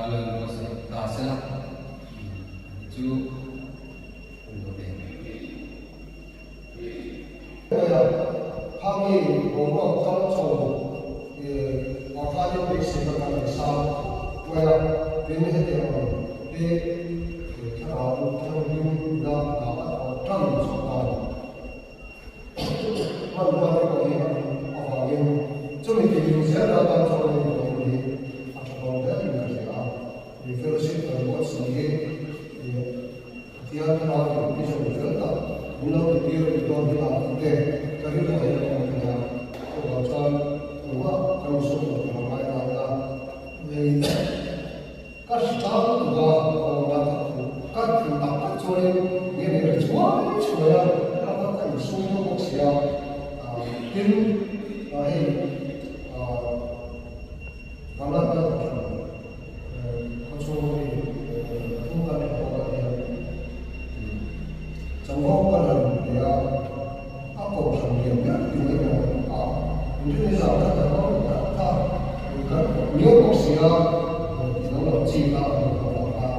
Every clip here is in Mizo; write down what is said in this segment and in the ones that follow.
kha lo inbuatsaih ta sela ani chu hun lo ve. Hnuaia khami boruak kal chho ah khanin beiseina kan nei sang hnuaia tin hetiang ang te thlarau thianghlim ina hna a thawh tan chhoh dan hmanrua te pawh hi a nih avangin chumi tihlim zel atan chuan hei pawh hi a tha dawn hle in ka hria a, fellowship kan buatsaih hi Pathian thlarau in vision fel tak min lo ti tir rih dawn hi a tih te ka rilru ah hian a awm thei a, chuvang chuan engmah kan insum loh tur a ngai ta ila. Hei ka hri tlang lutuk a, ka awm dan ka phu ka ri phu tak tak chuanin nge ni ri chhuai chhuai a, ka ka insum deuh bawk si a, tin hei Vanlal bial kohhran Khawchhung hi pathum kan tha bawk ah hian chanvo kan han pe a, a kohhran lian ber tih mai emaw a inrin zan khat kan awm tak kha kan miau bawk si a, tih dang lo chi kha a ni bawk a,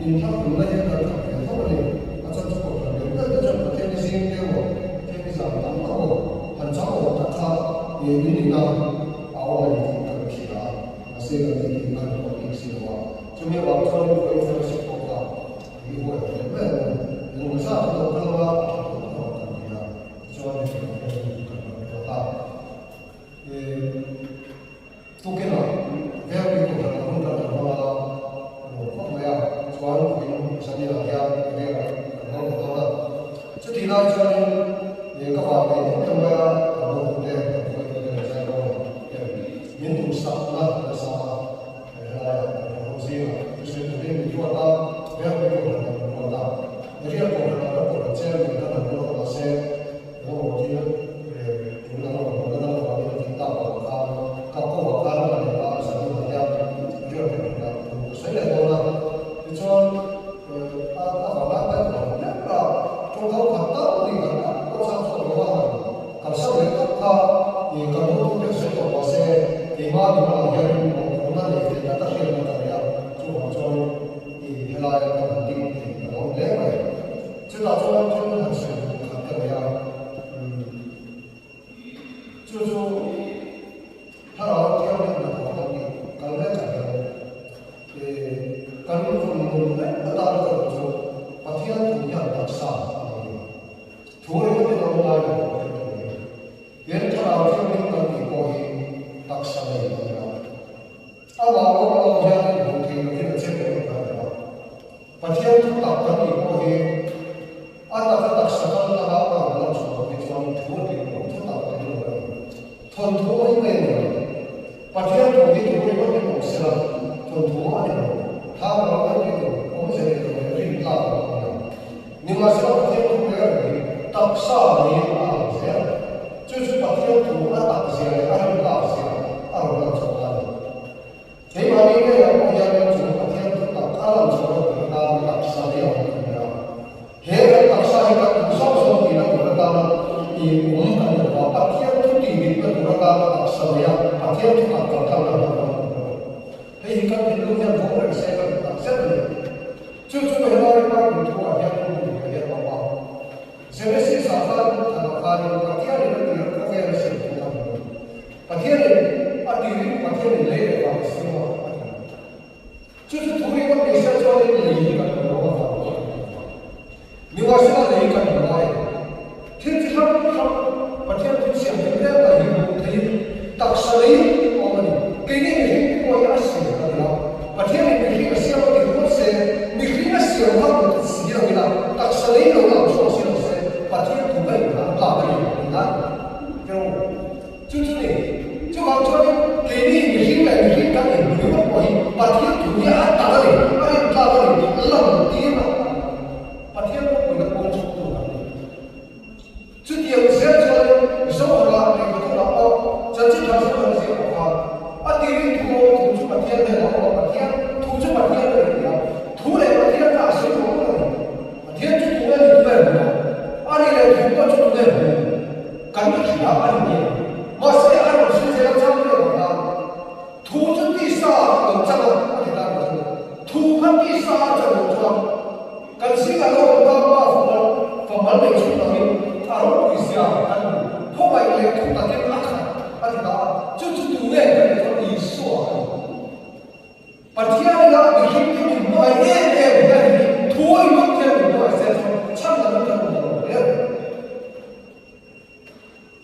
inthlahrunna hian kan khat ve tho a ni. A chan chu kohhran lian ber te chuan Pathian i zing te emaw, Pathian i zan tam tak emaw han chang awm tak kha in nihna a awm a ni tih kan hria a. Mahse kan tih tih khan pawh bik si lo a, chumi avang chuan Vawiin Fellowship pawh kha i huai hle mai ang u. Engemaw zat a lo kal anga a tha tawh tawh ang kan ti a, tichuan hetiang ang hian kan rawn ruat a. Tukinah Vengpui Kohhran hun kan han hmang a, a nuam khawp mai a, chuan vawiin zaninah hian riak kan hmang leh dawn a. Chutih lai chuanin ka vang nei em em mai a, kan hotute, kan hruaitute leh zaibawl ten min duhsakna nasa a, helaiah kan hmu ho zingah thusawi turin min ruat a, Vengpui Kohhranah min ruat a, riak Kohhranah kan Kohhran chairman kan han ruat a, mahse engemaw thil tul dang rawn hmuhna dang avangin a tih tak avang khan ka kawngah khan a leh a, zaninah hian riak Kohhranah thu ka sawi leh dawn a, tichuan A avanga kan awm mek a, tawngkam khat tak ni kan tak pawh chang chhuak lo a han kalsan leh tak kha i kan hotute sawi tawh mah se keimah ni hmanah hian mawhphurhna nei ve tlat a hriatna ka nei a, chuvang chuan i helaia kan han ding thei ka lawm hle mai. Chutah chuan thil han sawi duh khat ka nei a, Chu chu Thlarau Thianghlim hnathawh kan tih kal mek ah hian kan vun nun vek atana ka duh chu Pathian thu hian taksa a nei a ni. Thu ringawt in a awm lai lo Pathian thu hi. Tin, Thlarau Thianghlim kan tih pawh hi taksa nei a ni a. Amah lawk lawk hian hmuh theih lovin a che reng a ni a. Pathian thu tak kan tih pawh hi a taka taksa kal tanga a rawn lan chhuah loh hi chuan thu a tling lo, thu tak a tling lo a ni. Thawnthu mai mai a ni lo. Pathian thu hi thu ringawt in awm sela, thawnthu a ni lo. Thang ral mai mai tur, awmze nei lo leh rin tlak lo a ni a. Nimahsela Pathian thu reng reng hi taksa neiin a lang zel. Chu chu Pathian thu a tak zia leh a rin tlak zia a rawn lan chhuah a ni. Keimahni ngeiah pawh hianin chu Pathian thu tak a lan chhuahna tur atan taksa nei a awm kan ni a. He kan taksa hi kan duh zawk zawk tihna tur atana i awm kan ni lo va, Pathian thu tihdikna tur atana taksa neia Pathian thu tak kaltlangna hman kan ni lo. Hei hi kan thinlung hian vawng reng se kan duh tak zet a ni. Chu chu helai Bible thu ah hian hun dik ah hian a awm a. Genesis ah khan thlan ah khanin Pathianin a tir khawvel a siam thu kan hmu. Pathianin a tirin Pathianin lei leh vang a siam a a ti. Chu chu thu ringawt ni se chuanin lei hi kan hmu lo a vang pawh kan hmu lo. Nimahsela lei kan hmu lai thil chi hrang hrang Pathian thil siam thil reng mai hi hmuh theihin taksa leiin a awm a ni. Keini mihring te pawh hi a siam a ni a. Pathianin mihring a siam a ti ringawt se, mihring a siam kha hmu si lo ila, taksa lei lo lang chhuak si lo se, Pathian thu ka inhlan tlak a ni tih lai teu. Chu chu ni. Chuvang chuanin keini mihring leh mihring kan inhmu ringawt pawh hi Pathian thu hi a tak a ni, a rintlak a ni tih lang tir a ni. Pathian ropuina kawng chhawk tur kan ni. Chutiang zel chuanin Zohara lehkhathunah pawh chanchin tha Zohara ziak pawh khan a tirin thu awm thu chu Pathian hnenah a awm a, Pathian thu chu Pathian a ni ti a, thu leh Pathian kha a sawi tawh a ni. Pathian chu tu nge ni tu nge hmu a, a ni leh thu pawh chu tu nge hmu kan hria a ni ngei. Mahse a rawn sawi zel a chang leh vang a, thu chu tisa lo chang a, a ti ta ni chu. Pathian ina mihringte min hmangaih em em hian hi thu ringawt hian min hmangaih zel chuan chhan lam in kan awm lo hle a ni.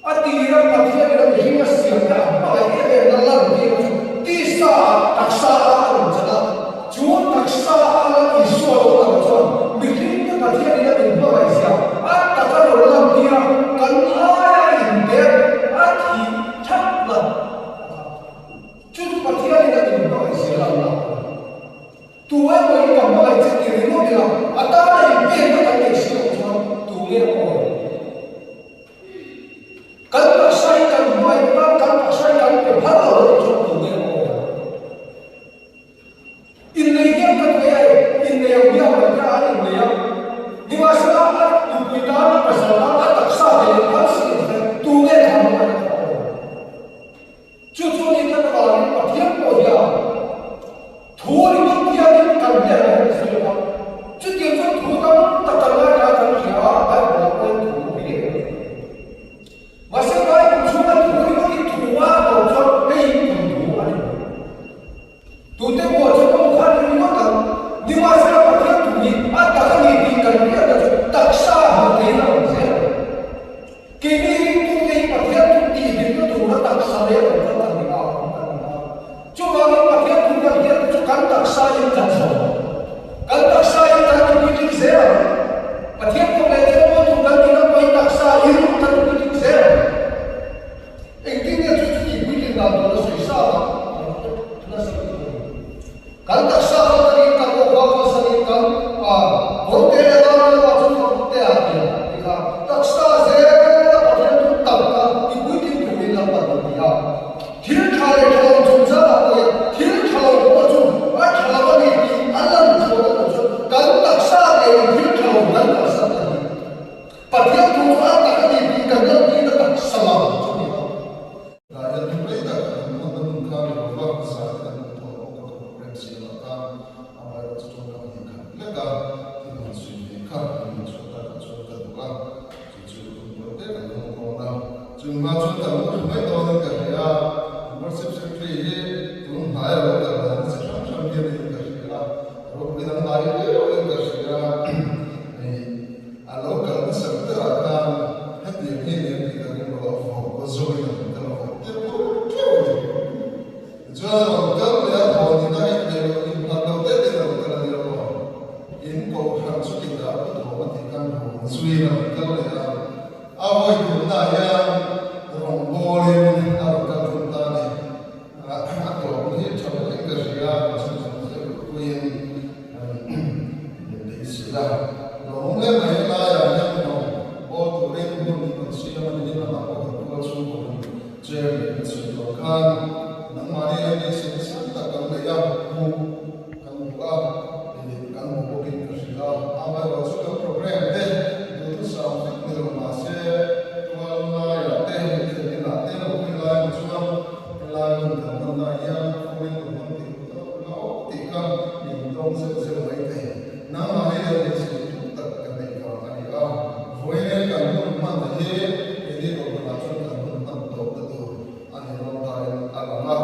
A tira Pathian ina mihring a siamte a hmangaih em em na lan tir chu tisa ah taksa ah a rawn chan a, chu taksa a la Isua lo lang chuan mihringte Pathian ina min hmangaih zia a taka rawn lan tir a, kan aia inpek a thih that lan a kha. Chu chu Pathianin a min hmangaih zia lan na a ni. Tu emaw in ka hmangaih che ti ringawt ila, a tana inpekna kan nei si loh chuan tu nge a awi? Kan taksa hi kan hmangaih tan kan taksa hi kan pe phal lo a nih chuan tu nge a awi ang? Innei hian ka thei a e, innei ang biak mai kha an innei a. Nimahsela a nupui tan a pasal tan a taksa ve leh phal si lo hian tu nge tha hmangaihna kha a awi ang? Chu chu ni kan avangin Pathian pawh hian thu ringawt hianin kan hnen a rawn sawi a. Chutiang chuan thu tam tak kan ngaithla kan hria a, Bible-ah pawhin thu ri ngei a ni. Mahse Bible chhunga thu ringawtin thu a lo chuan hei hi kum thu a ni lo. Tute pawh chu pawm khan ri ringawt ang. Nimahsela Pathian thu hi a tak a ni tih kan hriatna chu taksa hmuh theihin a awm zel a ni. Keini ringtute hi Pathian thu tihhlimna tura taksa leh rawn kal kan ni a, awm kan ni a. Chuvangin Pathian thu kan hriatna chu kan taksa in kan zawm ang. Kan taksa in kan tipuitling zel ang. Pathian fak leh thilmawi thu kan tihna pawhin taksa in kan tipuitling zel ang. Engtin nge chu chu tihpuitling dan tur a sawi sa a, nasa lutuk a ni. Kan taksa kal takin kan awka kalsanin kan kawrte leh ram lamah chu fakte ah tiang ti kha taksa zela Pathian thu tam kha tipuitling turin lam pan an ti a. Thil tha leh tha lo chungchangah pawh hian thil tha lo pawh chu a tha lo a ni tih a lan chhuah erawh chuan kan taksa ngeiin thil tha lo kan kalsan a ni. Pathian thu chu a tak a ni tih kan lantirna taksa lam chu a ni a. Dah hian hmun rei tak an hmanna hmun kha ni lo va, zai kan hmu tawh bawk a, ka program siamah khan amaherawh chu tawngkam hnih khat lek a, thil han sawi ve kha an min chhuah takah chuan ka duh a, chu chu hun pawh te kan hmang dawn a, chung hma chuan kan lo thu mai dawnin ka hria a, Worship Secretary hi tun hnai a lo kal dan chi hrang hrang hian in ka hria a, ropui dang dai viauin ka hria a, hei. A lo kal hmasa berah khan hetiang hi eng tih ka ring lo a vawk ka zawin a rawn kal a vawk tir phur theuh a ni. Tichuan a rawn kal leh a haw ni na in neih loh in hlat lo deuh in a rawn kal a nia aw. In kohhran chu ti dah ka thawm a tih khan rawn zuiin a rawn kal leh a. A hawi tumna hian rawngbawlin a rawn kal thung ta a ni. A tawp hi tha takin ka hria, a chhunzawm theih loh puiin min beisei a. Lawmawm hle mai, helaiah hian hnawm bawl turin hmun kan siam a ni, lamah pawh kan tual chhung awm chair leh kan sawi tawh khan nangmahni hian beisei nasa tak kan nei a, hmuh kan hmu a, kan hmu bawkin ka hria. Amaherawhchu kan programme te duhthusam vek ni lo mahse tual ngaiah te, thlenginah te lo hawi lai ang chuan Helai hun kan hmanna hian khawiin ka hmang tih loh loh tih kha min dawng zeuh zeuh mai thei. Nangmah hi hian beisei tum tak ka neih vang a ni a, vawiin kan hun hman hi keini kohhranah chuan kan hun hman tawpna tur a ni dawn tain a lang a.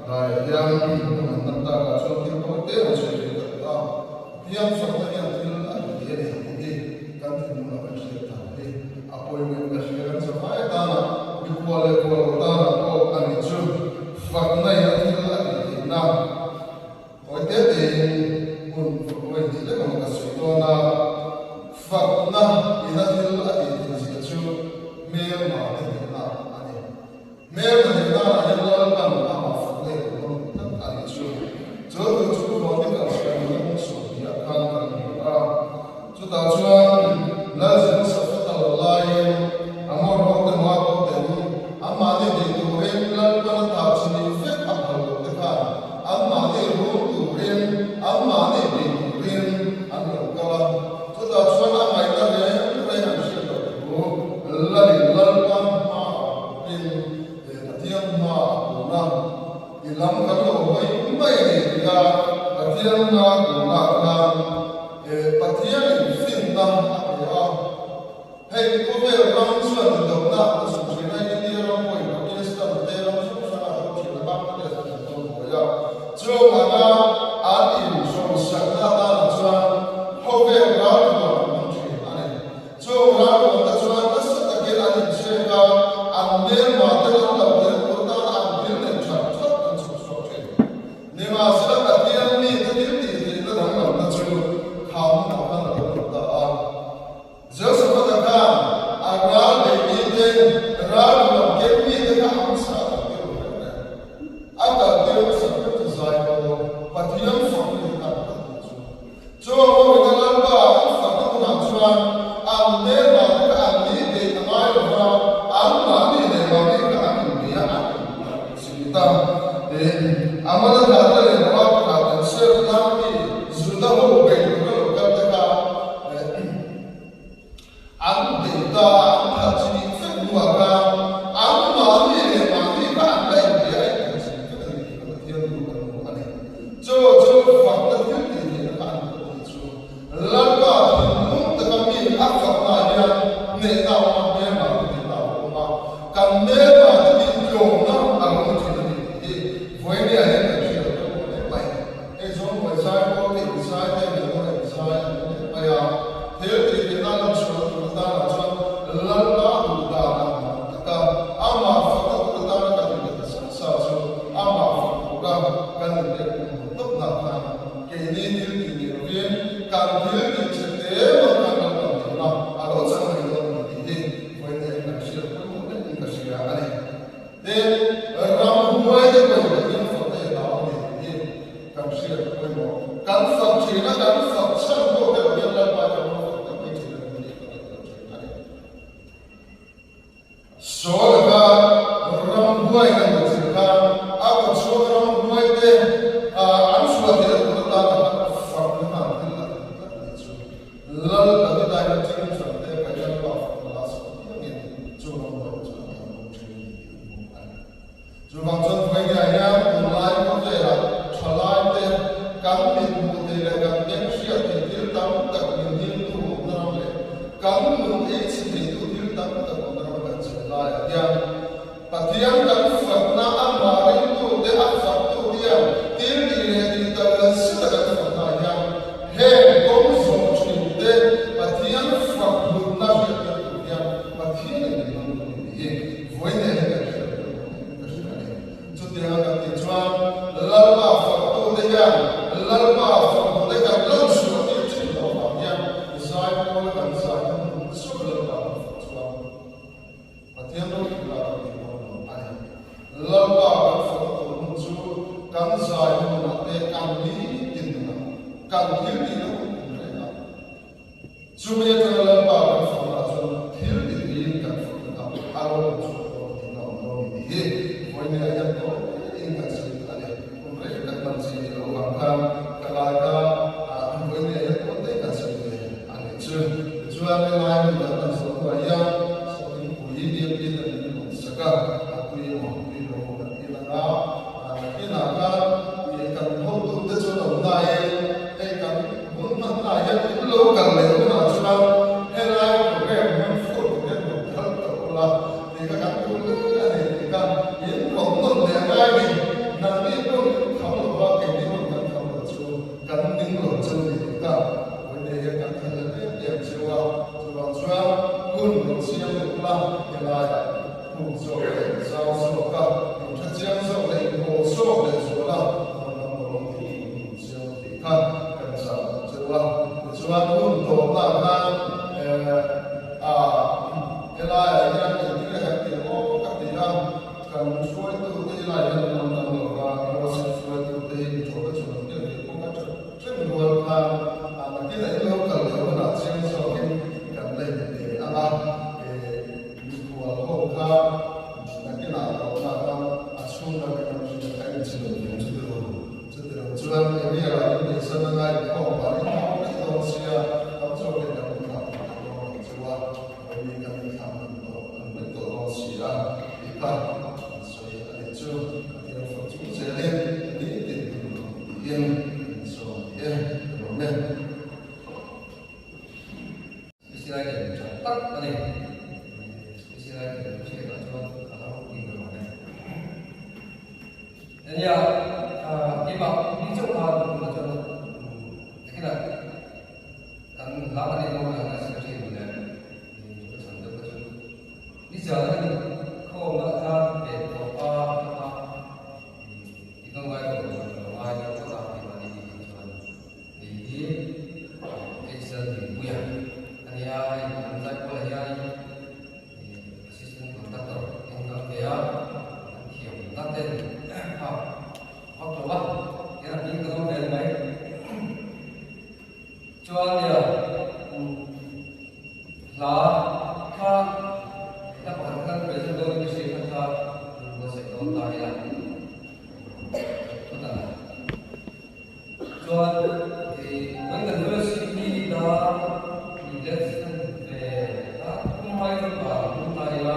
Laiah hian hun an hman takah chuan thil pawi te an sawi ve tak a, Piang fakna hian thil a ti thei a ni tih hi kan thinlungah kan hriat thar hi a pawimawhin ka hria. Kan chawhmai atana mikhual leh khual lo tana pawh a nih chu fakna in a thil a tih theihna hawi te tein hmun vawi hnih lek ang ka sawi dawn a, fakna in a thil a tih theih zia chu hmelma te hnehna a ni. Hmel na nih danah hian Lalpan amah fak leh duh dawn tlat a nih chu. Chu thu chu Chronicles kan hmuh sawmhnih ah khan kan hmu a. Chutah chuan Lal Jehoshaphat a lo laiin Amor ho te Moab ho ten anmahni bei turin Lalpan a tah chi nih vek a phal loh te khan anmahni rûm turin anmahni bei turin an lo kal a. Chutah chuan a ngaihna reng reng an hriat loh thu Lalin Lalpan hmaah pawhin Pathian hmaah a kun a, i lam kan lo hawi mai a ni tia Pathian hmaa kunah khan Pathianin finna a pe a. Hei khawvel ram chuan indona a chhun thin a, India ram pawhin Pakistan te ram hrang hrangah a do thin a, Bangladesh te an do buai a, chung anga. an inhrosak na atana chuan khawvel ralthuam an hmang thin a ni. Chung ralthuam te chuan nasa takin an inchhek a, an hmelma te an lo tel tur tana an thil neih that that an chhuk chhuak thin. Nimahsela Pathian mite thil tih theihna danglamna chu kham hunah khan a lo lang ta a. Jehoshaphat-a khan a ral bei mite, ral nuam ken mite kha a hmasa a kaltir lo reng reng. A kaltir hmasa ber chu zai pawh Pathian fak ni khan a kaltir chu. Chu a mawina Lalpa an fakna hunah chuan an hmelma te kha an ni beih a ngai lo va, anmahni leh mahni kha an inbei a, an inphat chimit a. Amana hnahte leh Moab hnahte Ser tlang mi Juda ho bei tura lo kal te kha An bei ta a, an thah chi nih vek hnuah khan anmahni leh mahni kha an la inbei a, inthah chi vek a ni tih kha Pathian duh kan hmu a ni. Chu chu fakna thil tih theihna kha an hmu tih chu Lalpa thinlung taka mi a faknaah hian hnehna a awm a, hmelma te hnehna a awm a, kan hmelma te tih tlawmna a lo ni thin a ni tih hi vawinia hian kan hriat a pawimawh hle mai. Hei zawng buai zai pawh te inzai te Melora inzai an ni mek mai a, thil tih theihna lan chhuahna tur atanah chuan Lalpa duh dan a hmu tak a, amah fakna tur atana kan inbe ta sa sa chu amah fak tura kan inpek kum hmu tawpnah khan keini thil tih ni lovin kan thil tih che te man khan Lalpa hnehna a lo chang mai dawn a ni tih hi vawiin hian kan hriat pawimawh hlein ka hria a ni. Tin, ramhuai te pawhin Pathian fakna hi a dang a ni tih hi kan hriat pawimawh. Kan fak thin a, kan fak chhan pawh te Pathian Lalpa hi kan lo fak tak mai thin a ni tih kan ngaihtuah thin a ni. Saul kha ramhuai kan ti thin khan a kawchhung ramhuai te an chhuah theih a tur atana khan fakna khan thil a ti tlat a nih chu. Lal Davida hian thil hran te Pathian pa fapa la sawi piangin chu ramhuai chu a tlan bo thin a ni tih an hmu a ni. Chuvang chuan Vawinia hian tunlai khawvelah thalai te kan mit hmuh thei leh kan beng hriat thei thil tam tak min himtu awmna ram leh kan nun ei chhe theitu thil tam tak awmna ram kan chhe laiah hian Pathian kan fakna amah ringtute a faktu hian thil tih leh tih tak lan seta kan fakna hian heng kawng zawh thinte Pathian fak hlutna hriattir tur hian Pathianin min hmang duh a ni tih hi vawiin hian kan hriat pawh in ka hria a ni. Chutianga kan tih chuan Lalpa faktute hian Lalpa fakhnute kan lan chhuah tir thin loh avang hian zai pawla kan zai na hmun chu Lalpa kan fak chuan Pathian ropui a kan tih dawn lo a ni. Lalpa kan fawhna tur hun chu kan zai hunah te kan nitin nunah kan thil tihna hun kum reng a. Chumi atanga Lalpa kan fawhna chuan thil ti tuiin kan fawhna kha a lo awm chhuak dawn tihna awm lo ni tih hi vawinia hian tawi in kan sawi a ni. Hun rei tak man chi ni loh avang khan ka lai kha vawinia hian tawi te kan sawi ve a nih chu. Tichuan helai hun kan hman zawh hnuah hian sawhthing pui bialpi te min rawn sak a, a tui emaw tui lo emaw kan ti lang a, nakinah khan kan hotute chuan awm nain hei kan hun hman hnaah hian in lo kal leh hunah chuan helai program hman full program rawn kal tawh ula tih kha kan duh hle a ni tih kha in rawn nawn leh a ngai ni. Nangni pawh in kham lo va, keini pawh kan kham lo chu. Kan ning lo chu ni tih ka vawiin hian kan kal leh em em cheu a, chuvang chuan hun rawn siam leh ula helaiah hmun zawk leh zau zawk a, in tha chiang zawk leh in haw zawk leh zual a, rawn lam lo tih hun rawn siam tih kha kan chah duh cheu a. Tichuan hun tawpna khan helaiah hian engtin nge kan tih aw ka ti a, Kan hruaitute hi lai hian an awm tam lo va, Moses hruaitute hi mi thawhna chu an tel ve bawk a, ṭhen rual khan nakinah in lo kal leh hunah chiang zawkin kan la inbe ang a, mikhual ho kha nakinah a tawhna khan a chhung lam in an hria kha in chhilh ve chu ti lo, chuti lo chuan area in beisan anga inkhawm pah in thawk daih dawn sia, tam zawkin kan inthlah thei tawh dawn lo chu a. Vawiin kan inthlah hman tawh an mai tawh dawn si a tih kha an sawi a nih chu. Pathian fak chung zelin nitin hun rawn tiin an sawi e ka lawm e. Israel in tha tak a ni. Israel in hriatah chuan a lo ropui ber awm e. Nia, keimah ni chauh khan tunah chuan. Chuan kan kan fellowship hi dar let ve a tum mai chu vang tum ta ila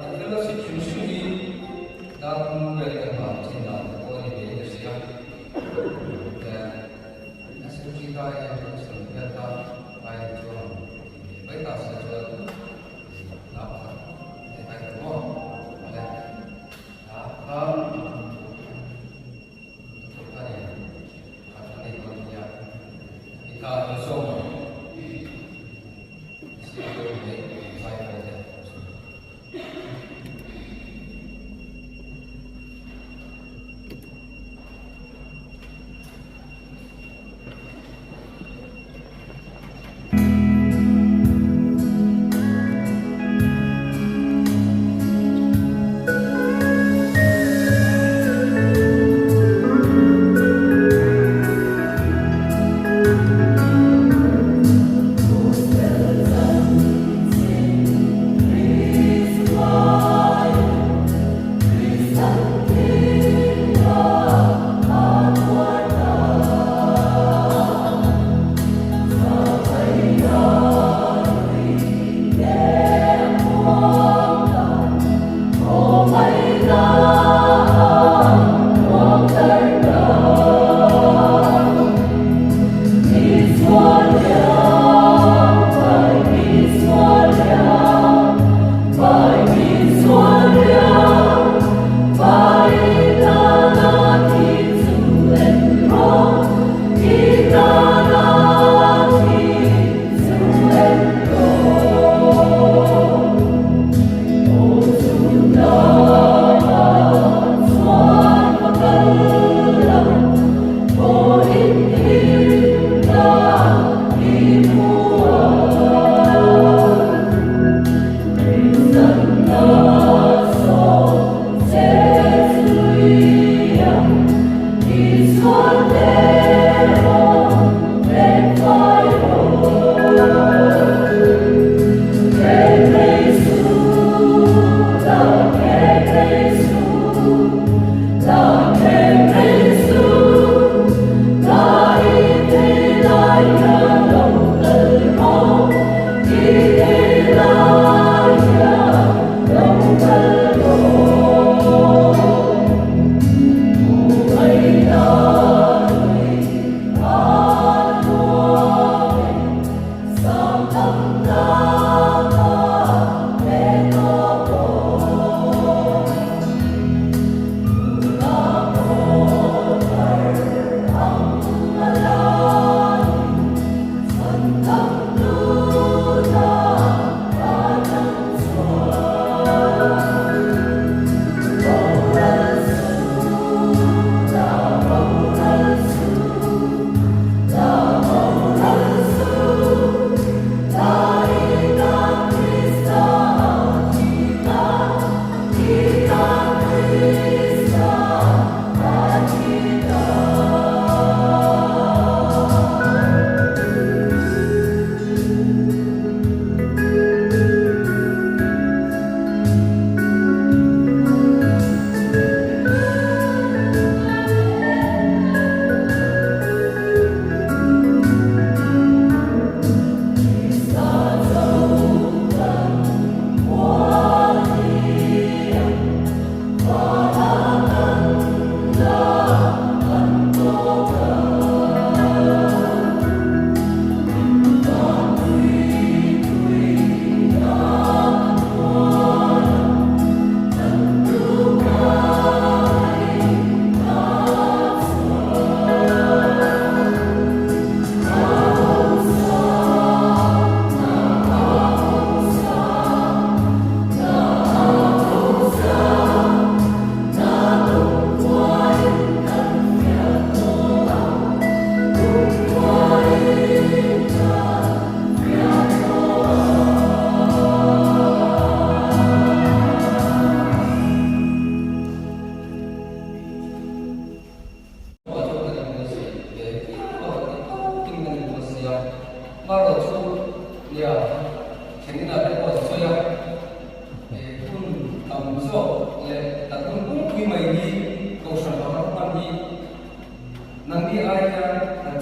kan fellowship hrim hrim hi dar tum vel kan vang thin dan te pawh a ni ve in ka hria. SMG ta hian kan sawi hian ta ai chuan ti ve mai ta se chuan hna pakhat nei ta emaw maw awle hna kha thawk a ni khat a nei dawn nia i ka an zawm ang siam deuh mai zai pawh te.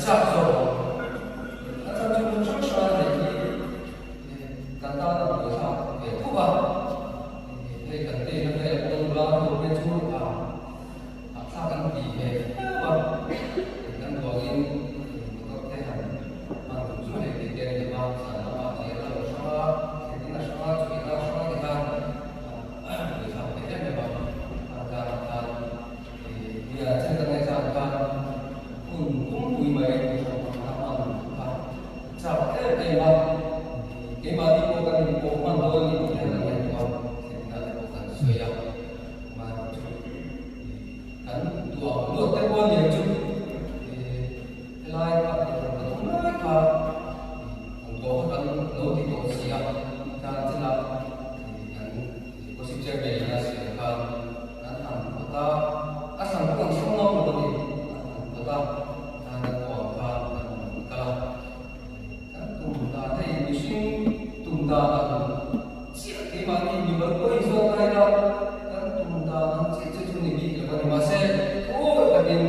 chak zawk ang. A chhan chu hmun hrang hranga neih hi kan tan a buaithlak ve tho a, hei kan teina vel pawh nula ho te chu a hahthlak an ti ve viau a, kan duangin motor te han hman duh chu hei tih te a ni lo va, zan lamah chian a lo hrang a, thlen in a hrang a, chawih a hrang a ti khan a buaithlak ve em em a, an karah khan Nia, chen ka ngaihthla ang khan hun pumpui mai kohhran pakhat a hman kha chak em em a, keimahni pawh kan inpawh hman dawn a ni tih hian kan ngaihtuah a, thlenna te pawh kan sawi a, mahni chu kan duh ang luat te pawh a niang chu helai kha kohhran pathum lai kha an tawh kha kan lo ti tawh si a, tikhan chenah kan Gossip Chairman in a sawi khan An han phawt a, a hran pawh an hrang ngam lo a ni. An han phawt a, tikhan kan aw ang khan kan han kal a. Kan tum dan hei mihring tum dan ang chiah keimahni mimal pawh in zawk ta ila, kan tum dan ang chiah chiah chu ni bik lo a ni. Mahse, thawi takin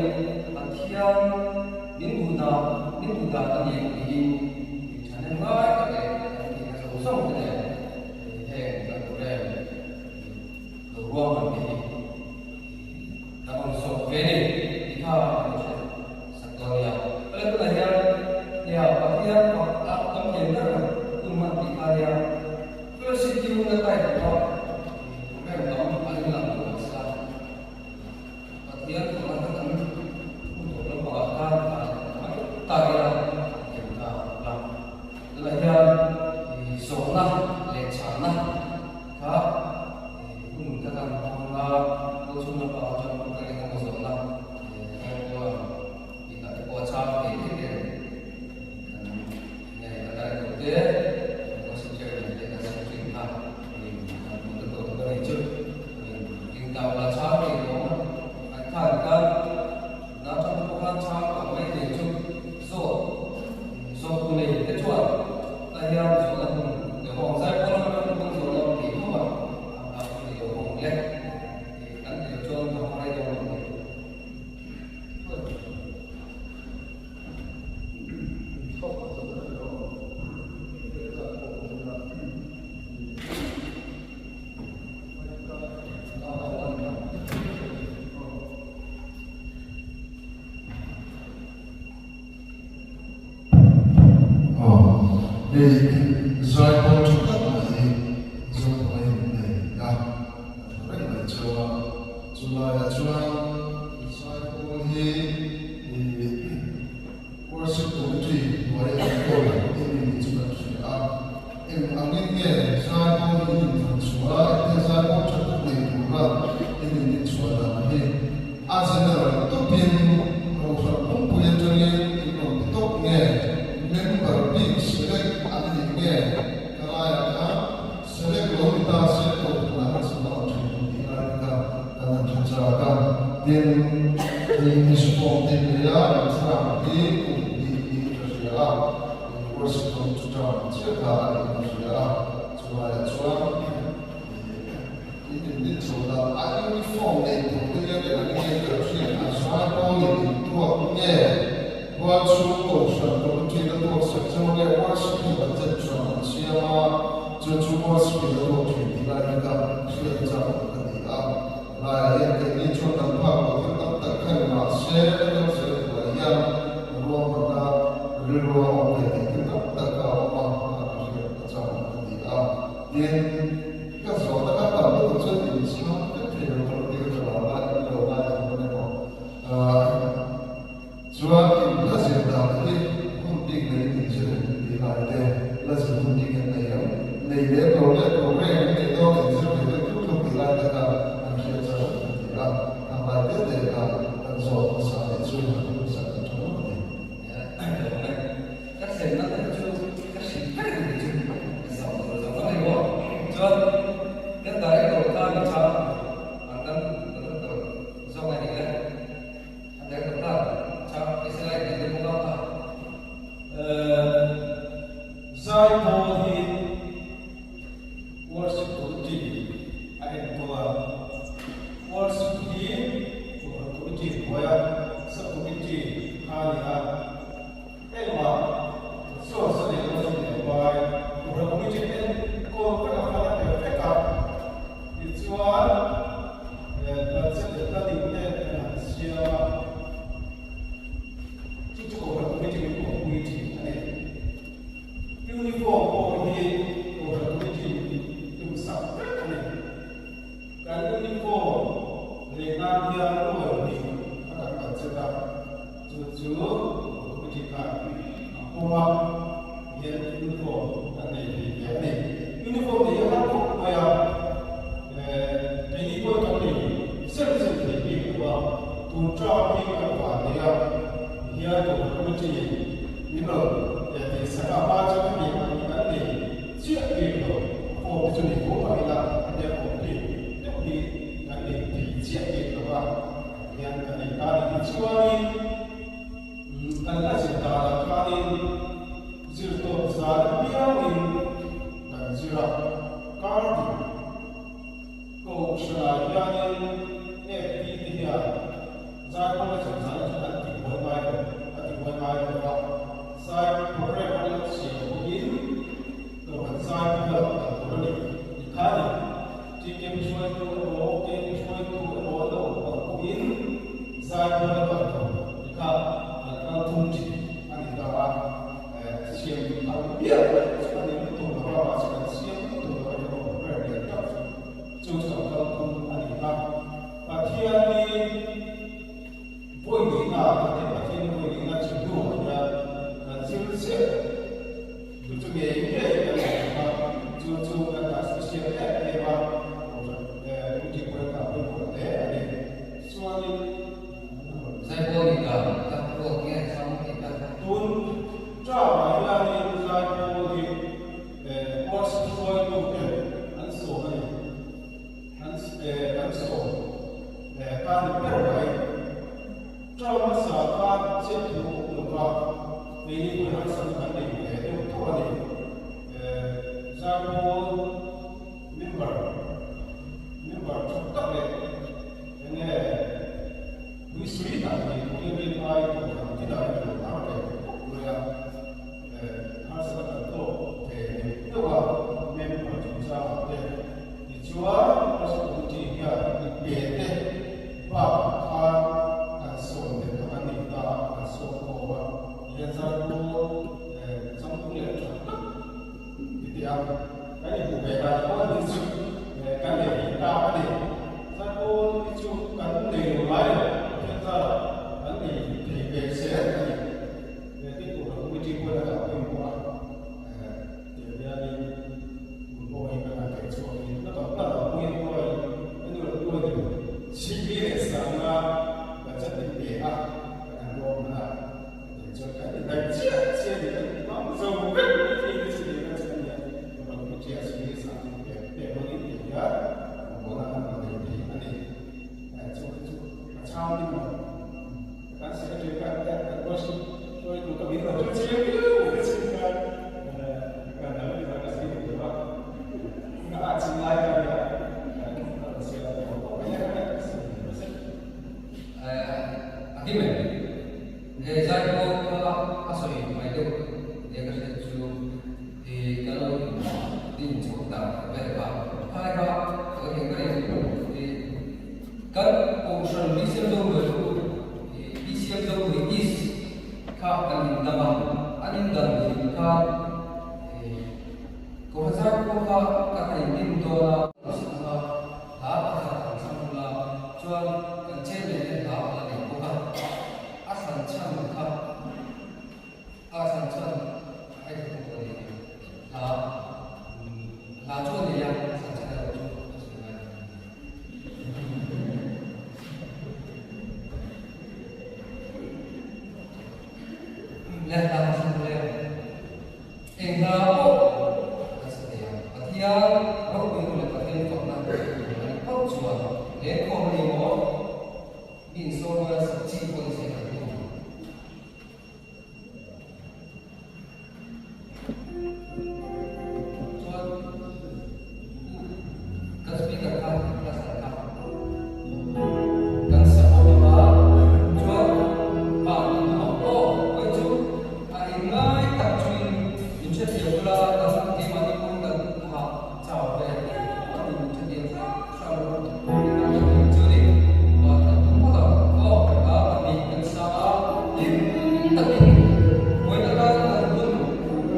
Pathian min duh dan, min duh dan a ni ang tiin tih thahnem ngai tak leh kan tihna zawng zawng te nen heng kan program Lo ruang an ti hi kan rawn zawk ve ni tih kha kan lo hre sak dawn nia. Pele tunah hian nia Pathian fak a tam thiam ber hun hman tih kha nia fellowship hi hun a tai tawh a, program tam a inlan tawh ang sila Pathian fakna kha kan hun tawp lampangah khan mai ta ila thiam ta la. Tunah hian zawhna leh chhanna Kha hun ka kan hmang a, khaw chhung lampang atang ka eng emaw zawhna kan pawh tih te pawh a chhang thei thei ten kan nge kan director te kan council chairman te kan secretary kha kan hmu ta tawh ka nei chu ring tau la chhang thei tawh an khan khan na tang te pawh khan chhang tawh mai thei chu zawt zawt tu nei te chuan Tah hian zawhna hun lo hawng zai pawh lam ram pawn zawhna awm thei tho a, a nghah hun i lo hawng le tih kan ti lo chuan ka hawng rei dawn lo ni. Hei zai pawl tha tak mai Zopa in nei a, a tha reng mai cheu a, chulaiah chuan zai pawl hi Worship Committee hnuai an kawl in ni tih chu kan hria a, eng angin nge zai pawl hi in inthan chhuah a, engtia zai pawl tha tak nei tura in indinchhuah dan hi A general tawpin Kohhran pumpui atangin in rawn ti tawp nge, member bik select an nih nge ka laiah khan select lo ni ta se Kohhranah khan sum a awm thin ang tih lai te kha kan han hre chak a. Tin, hei English form te nei a, in thlarau hi kum hnih niin ka hria a, in worship ho chu term chiah kha a niin ka hria a, chulaiah chuan In inrin chho dan a uniform nei tur te hian eng ang nge kan hriat a zai pawlin in tuak nge rual chhung kohhran committee na tuak sak cheu nge worship hi budget hran an siam a chu chu worship in a tuak thin tih lai hi ka hriat chak ka ni a laiah hian keini chuan kan phak loh thil tam tak kha ni mahse ka kal zel thuai hian ruahmanna rilru a awm ve tih thil tam tak kha a awm a ka hriat a chak ka ni a tin. Ka zawhna ka tam lutuk chuan in chhang vek thei lo ka lo ti ka lo ngai in lo ngai thei dawn emaw chuan in la zir dan hi hun bik nei in zir em tih lai te la zir hun bik an nei em nei lem lo leh program in nei dawn in zir ve deuh tluk tluk tih lai te kha an hriat char an ti a ang lai te te kha kan zawt hmasa leh chu an hmasa kan tha ngawt a ni. Ka thlenna te chu ka hrilh vek ang chu zam tur zam a ni maw? Chuan kan director kha mi tha ang kan director zawk a ni le. A director khan tha SLI tih te pawh kha. Zai pawl hi Worship Committee a enkawl a. Worship hi Kohhran Committee hnuaia Sub-Committee kha a ni a. pawm a, hian uniform kan nei thei ve a ni. Uniform nei a har khawp mai a, keini pawh kan nei zeuh zeuh thei bik lo a, tun term hi kan van nei a, hian Kohhran Committee min rawn tihsak a, hma chuan hemi ang hi kan nei chiah bik lo, a form te chu nei tho mah ila hetiang complete deuh hi kan nei thei chiah bik lo a, hian kan nei ta a ni. Tichuanin. Kan la zir danah khanin zir tawp zan apiangin kan zir a, kar dik kohhranah hianin FT te hian Zaipawl a zir zan chu an ti buai ngai lo, a ti buai ngai lo va, zai program an lo siam pawhin kohhran zai pawl a kal tur a ni tih kha a ni. TKP hruaitu emaw KP hruaitu emaw an lo awm palh pawhin zai pawl a kal tur tih kha kan kal thung thin a ni ta a, siam ang biak chu a ni lutuk lo a, mahse kan siam lutuk lo a ni awm ber lian tak chu chu chu kan kal thung a ni a. Pathian hi vawi nihna kan tih Pathian hi vawi nihna chu hnuah hian kan zir chiah Chu chu ngei ngei kan nei ang a, chu chu kan dah special em em a, Kohhran pawhin a pawimawh hle a ni. Chuanin. Zaipawl nih dan ka ruat nge chang tih ka. Tun term-ah hianin Zaipawl hi worship hruaitute an sawm a ni. An an sawm ka ni ber mai. Term hmasa khan chet thu awm lo va, keini pawhin harsatna kan nei ve deuh tho a ni. Zaipawl member member tha tak leh enge Luisui tak ni turin rin ai kohhran tinah hian a lo har ve khawp mai a. Harsatna kan tawk ve deuh deuh a, member chungchangah te tichuan Worship Committee hian i pe te bakah khan kan sawm leh tak a ni ta a, kan sawm khawm a, tihian Zaipawl changtlung leh tha tak ti teh ang kan inhmuh ve dan pawh a ni chu kan nei thei ta a ni. Zaipawl hi chu kan nei lo ngai lo, Pathian zarah kan nei thei ve zel a ni. He ti tur a committee pawhin a dah pawimawh a, tiang hianin tun pawh hi kan han theih chhuak hi na tam tak ang pawhin nuai annual nuai ni lo chhimmi leh sangna budget in pe a kan han ruak hman a, hetiang chuan kan indaih chiah chiah ni kan hmang zo vek mai thei te chu nia chu a nia, kan committee ah chhimmi leh sangna pe pek hmangin tiang hian rawngbawlna kan rawn nei thei a ni. Chu chu a chhang ding lo. Kan secretary khan kan worship hruaitu ka min lo hre chiang viau mai te chin khan kan dang ni ka si duh lo a, ka ah chin lai ka nia kan rawn siam tawh tawh mai a kan si duh lo. A kim em? He zaipawl kha a sawi mai deuh nia ka hriat chu i kan lo din chhoh dan vel kha khai kha ka eng ka rin i Kan Kohhran Bisiam Zonuai chu Bisiam Zonuai East kha kan indang a, an indan hlim khan Kohhran Zaikhawm kha kan han indin dawn a, kha hla pakhat an thlang ula chuan kan chairman hian hla a la nei bawk a, a thlan chhan kha a thlan chhan a hei ka hmu a ni hla hla chu a nei a, a thlan chhan erawh chu a sawi ngai lo. Eng hla pawh kan sa thei ang. Pathian ropui nu leh Pathian fakna tur a nih phawt chuan lengkhawm a ni maw? Mi insawm rual sak chi pawh ni se kan tum ang. Chuan kan speaker kha class an kha kan sa awm ang a, chuan van kan tum ang aw vawi chu a inngai tak chungin min hrethiam bula kan keimahni pawhin kan hah chau ve viau a ni min hrethiam hrang hrang kan tum chu ni van kan tum phawt ang aw a pahnih kan sa a hlim takin vawiin atan kan hun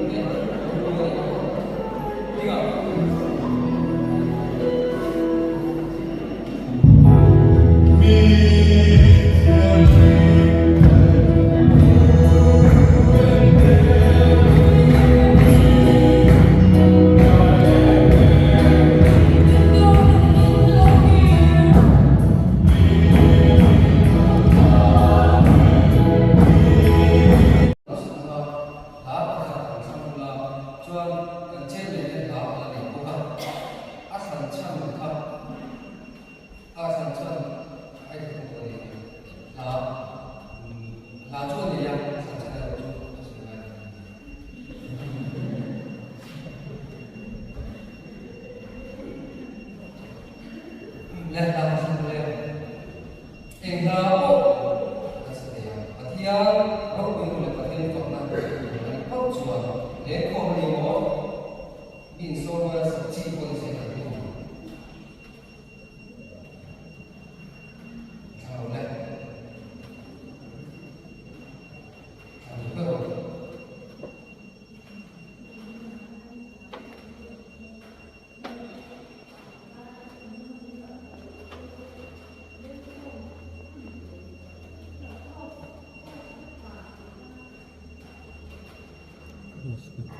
neih tur a ni ding ang. Mi thianghlim Le hla kan sa le. Eng hla pawh kan sa thei ang. Pathian ropui nu leh Pathian fakna a nih phawt chuan lengkhawm a ni maw? Mi insawn rual sak chi pawh ni se kan tum ang. Thla lo le. Thla lo ber awm.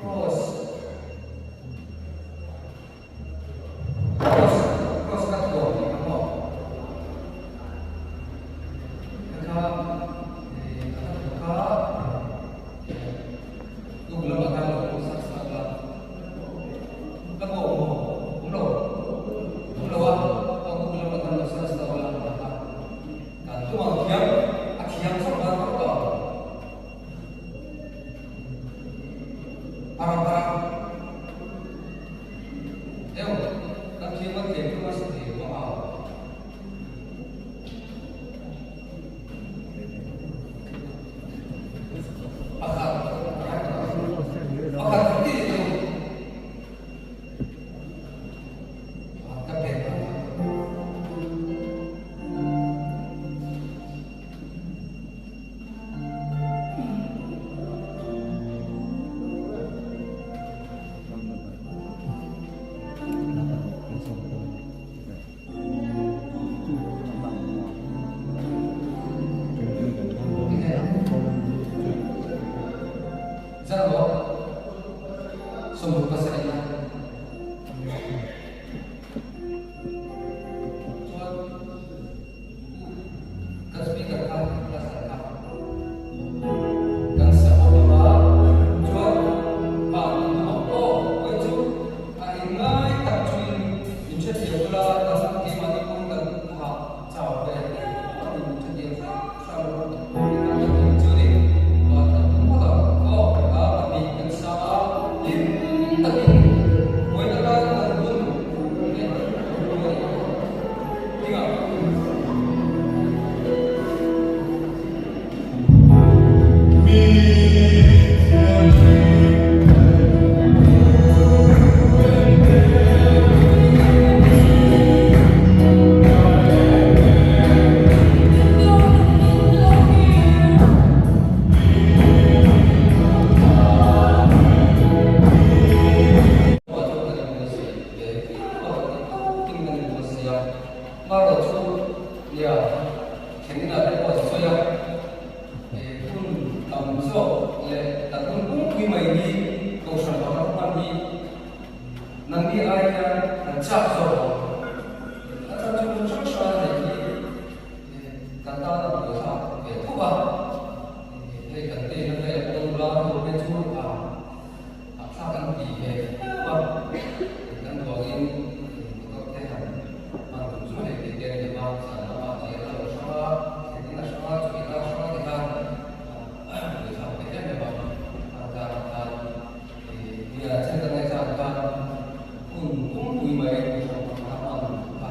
Cross Cross Cross ka thuam tih kha maw Ka kha eh ka kha Google lamah khan lo search sak la. Ka pawh awm maw? Awm lo. Awm lo a, ka Google lamah khan lo search sak la ka kha. Kan tum ang thiam, a thiam zawk nan tawh tawh ang. Parang parang. Eo, kan thiam kan thiam tum a sa thei lo a. Pakhat pakhat ti chu ka pek ang. Zan maw? 27 na. Chuan kan speaker kha class an kha kan sa awm anga chuan pa kan tum ang aw kawih chu a inngai tak chungin min hrethiam ula kan keimahni pawhin kan hah chau ve viau a ni min hrethiam hram hram ula kan kan tum chu ni pa kan tum phawt ang aw a pahnih kan sa a hlim takin buai taka kan hun leh Hmarawh chu nia thlengin ah te pawh an sawi a, hun tam zawk leh kan hun pumpuii mai hi Kohhran pakhat hman hi nangni ai hian kan chak zawk ang. A chhan chu hmun hrang hrang a neih hi kan tan a buaithlak ve tho a, hei kan teina vel pawh nula ho te chu a. Thla kan ti ve viau a, kan duangin motor te han hman tum chu hei tih te a ni lova, zan lamah jail a lo hrang a, thlen in a hrang a, chu in a hrang a ti khan buaithlak ve em em a, khan karah khan nia chen kan ngaihthla ang khan hun pumpui mai hrang kha hman kha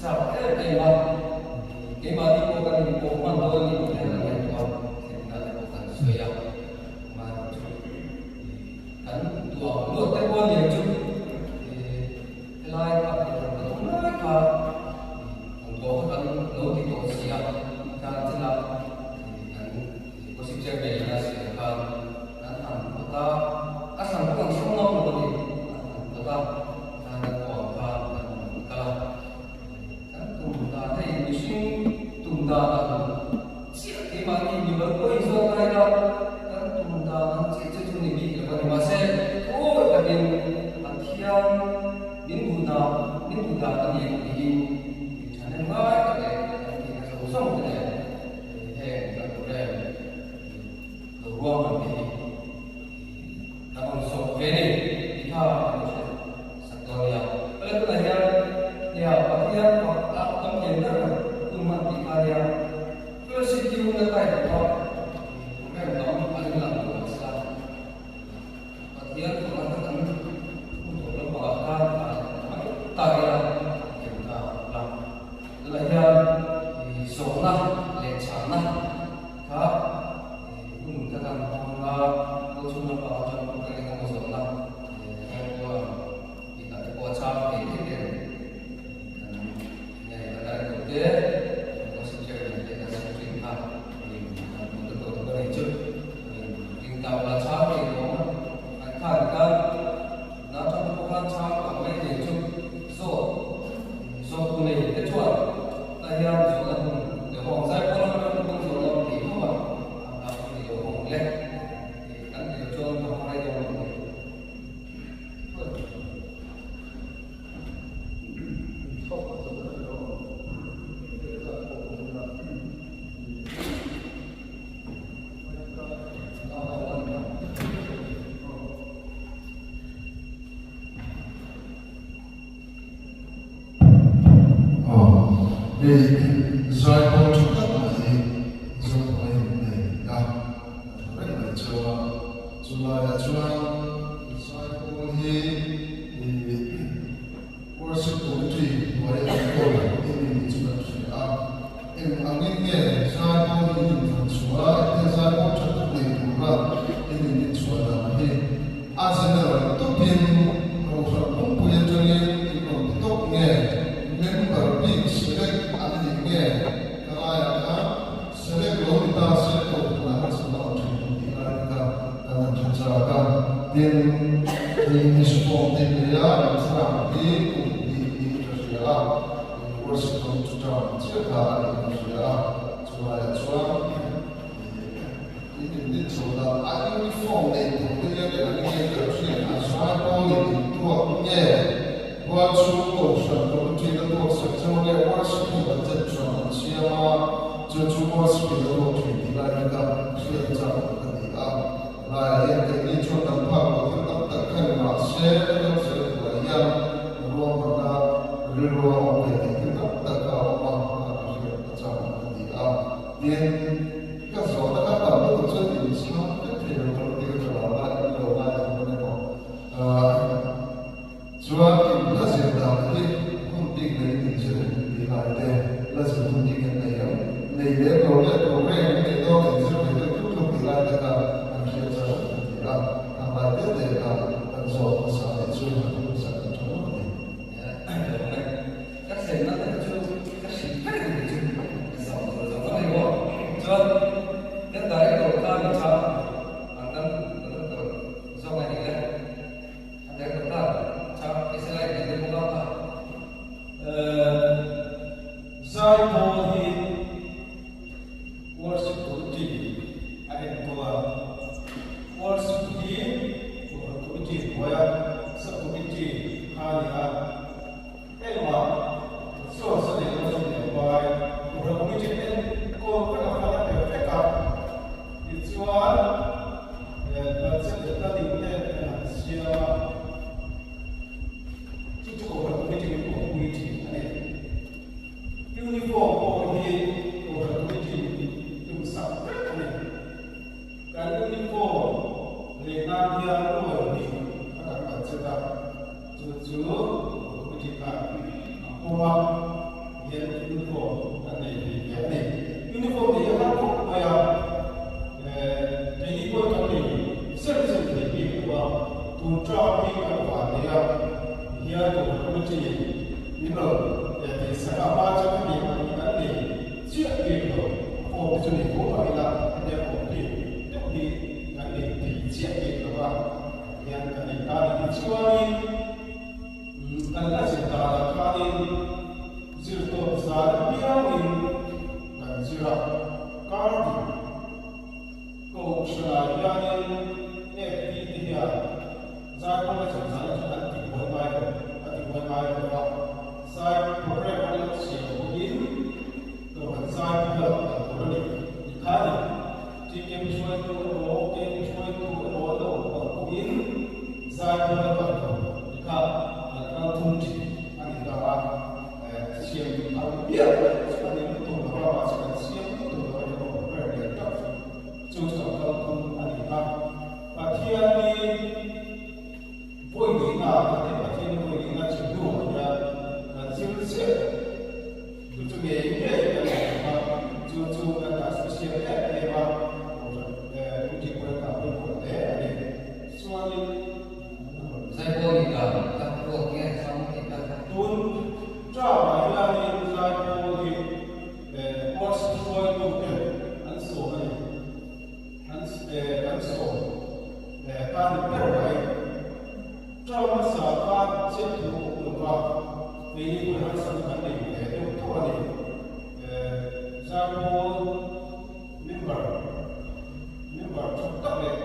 chak em em a, keimahni pawh kan inpawh hman dawn a ni tih te kan ngaihtuah a, thlen inah te pawh kan sawi a. Mahni chu kan duh ang luat te pawh a niang chu helai a kohhran kan awm lai kha kan tuah kha kan lo ti tawh si a, tikhan china kan worship chairman ina siam khan kan han phawt a, a hran pawh kan hrang ngam lo a ni, kan han phawt a, tikhan kan tuah ang khan kan han kal a, kan tum dan hei mihring tum dan ang Chiah keimahni mimal pawh in zawk lai la, kan tum dan ang chiah chiah chu ni bik lo a ni. Mahse, thawi takin Pathian min duh dan, min duh dan a ni ang tiin tih thahnem ngai tak leh kan tihna zawng zawng te nen heng kan program lo ruahman te hi kan rawn zawk ve ni tih kha kan inhre sak dawn nia. Awle tunah hian nia Pathian fak a tam thiam ber hun hman tih kha nia Fellowship hi hun a kai tawh a, program tam a in lang tawh nasa. Pathian fak a kan hun tawh lampangah khan mai ta ila thiam ta la. Hei zaipawl tha tak mai Zokhawmai in nei a, a tha reng mai cheu a. Chulaiah chuan zaipawl hi Worship Committee hnuai an kawl in ni tih chu kan hria a. Eng angin nge zaipawl hi in inthan chhuah a, engtia zaipawl tha tak nei tura in indinchhuah dan hi a general tawpin Kohhran pumpui atangin in rawn ti tawp nge, member bik select an nih nge ka laiah khan select lo ni ta se Kohhranah harsatna awm thin ang tih lai te kha kan han hre chak a. Tin, hei English form te nei a, in thlarau hi kum hnih niin ka hria a. Worship hmang chu term chiah kha a niin ka hria a, chulaiah chuan in in din chho dan a uniform nei tur te hian eng ang nge kan hriat a zai pawlin in tuak nge rual chhung kohhran committee la tuak sak cheu nge worship in budget hran an siam a chu chu worship in la tuak thin tih lai te kha hriat chak ka ni a laiah hian keini chuan kan phak loh thil tam tak kha ni mahse ka kal zel thuah hian ruahmanna rilrua awm ve theih thil tam tak kha a awm a kha ka hriat a chak ka ti a tin ka zawhna ka tam lutuk chuan inchhang vek thei lo ka lo ti ka tha lo a in lo ngai thei dawn emaw Chuan in la zir dan hi hun bik nei in zir em tih lai te la zir hun bik an nei ang. Nei lem lo leh program in neih dawn in zir ve deuh tluk tluk tih lai te kha an hriat char an ti a, ang lai te te kha kan zawt hmasa leh chu an hmasa kan tha ngawt a ni. Ka thlenna te chu ka hrilh vek ang chu ka zawh tur zawh mai maw. Chuan kan director kha mi tha ang kan director zawk a ni le. A director kha tha SLI nei te bawk a. Zaipawl hi Worship Committee a enkawl a. Worship hi Kohhran Committee hnuaia Sub-Committee kha a ni a. Engmah source a neih loh chu ni lo pai. Kohhran Committee enkawl vek a fan a per vek a. Tichuan budget leh planning te an han siam a. Chu chu Kohhran Committee min pawhpui thin a ni. Uniform pawh hi Kohhran Committee min tumsak vek a ni. Kan uniform lei nan hian nuai hnih a kan budget a. Chu chu committee khan a pawm a, hian uniform kan nei thei ve a ni. Uniform nei hi a har khawp mai a, keini pawh kan nei zen zen thei bik lo a, tun term hi kan van nei a, tihian Kohhran committee min rawn tihsak a, hma chuan hemi ang hi kan nei chiah bik lo, a form te chu nei tho mah ila hetiang complete deuh hi kan nei thei chiah bik lo a. Hian kan nei ta ni tichuanin kan la zir danah khanin zir tawp zan apiangin kan zir a, Kardi Kohhranah hianin FT te hian Zaipawl a zir zan chu an ti buai ngai lo, a ti buai ngai lo va, zai programme an lo siam pawhin Kohhran Zaipawl ah kal tur a ni ti khanin TKP hruaitu emaw KP hruaitu emaw an lo awm palh pawhin zai pawl a kal lo ti kha kan kal thung thin a ni ta a, siam ang biak chu a ni lutuk lo a, mahse kan siam lutuk lo a ni awm ber lian tak chu chu chu kan kal thung a ni a. Pathian hi vawi nihna kan tih Pathian hi vawi nihna chu hnuah hian kan zir ziah Chu chu ngei ngei kan ni ang a, chu chu kan dah special em em a, Kohhran Committee pawhin a pawimawh hle a ni. Chuanin. Zaipawl nih dan ka ruak nge chang tih ka. Tun term-ah hianin Zaipawl hi worship hruaitute an sawm a ni. An an sawm ta ni ber mai. Term hmasa khan chet thu a awm lo va, keini pawhin harsatna kan nei ve deuh tho a ni. Zaipawl member member tha tak leh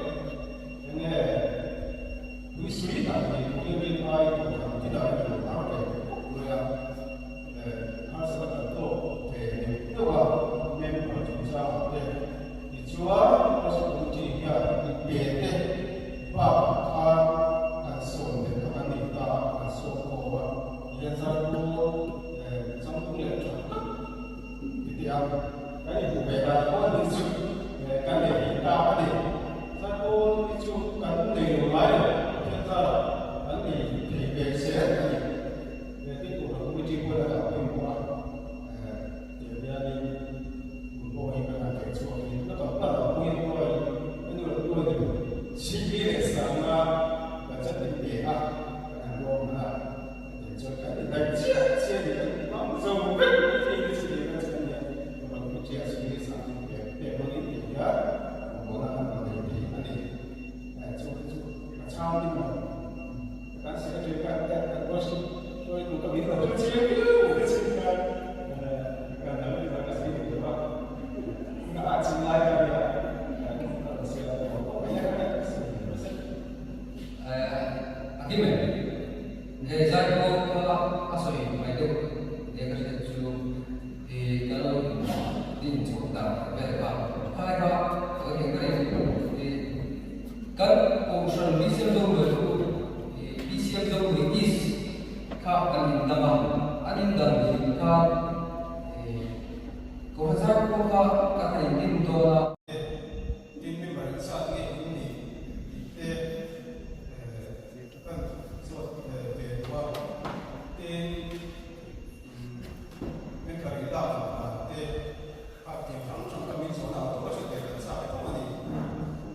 eng nge Puisui tak nei turin rin ai Kohhran tinah hian a lo har ve khawp mai a. Harsatna kan tawk ve deuh deuh a, member chungchangah te tichuan Responsibility hian inpe te bakah khan kan sawm leh tak a ni ta a, kan sawm khawm a, Lianzarpawl changtlung leh tha tak. ni lo. 45,000 budget min pe a, kan han ruahman a, hetiang chuan kan indaih chiah chiah a ni, kan hmang zo vek mai thei te chu nia chu a nia, kan puiṭia 75,000 min pek pek hmangin ti hian rawngbawlna kan rawn nei thei a ni. Chu chu a chhang ni maw? Kan secretary khan kan worship hruaitu ka min lo hre chiang viau mai te chin khan kan lo ni ka si duh lo a, ka ah chin lai ka nia kan rawn siam a ni maw? A kim em? He zai pawh kha a sawi mai deuh nia ka hriat chu i kan lo din chhuak dan vel kha khalai kha ka hian ka rin i kan kohhran BCM Zohnuai chu i BCM Zohnuai East kha kan indang a, an indan hlim khan i kohhran zai pawh kha kan han indin dawn a. Tin member in zat nge in nih tih te kan zawt ve duh a, tin member in lak loh dan te kha tiang hrang hrang kha min zawhna ang tawh a hrilh ve kan chak tho a ni.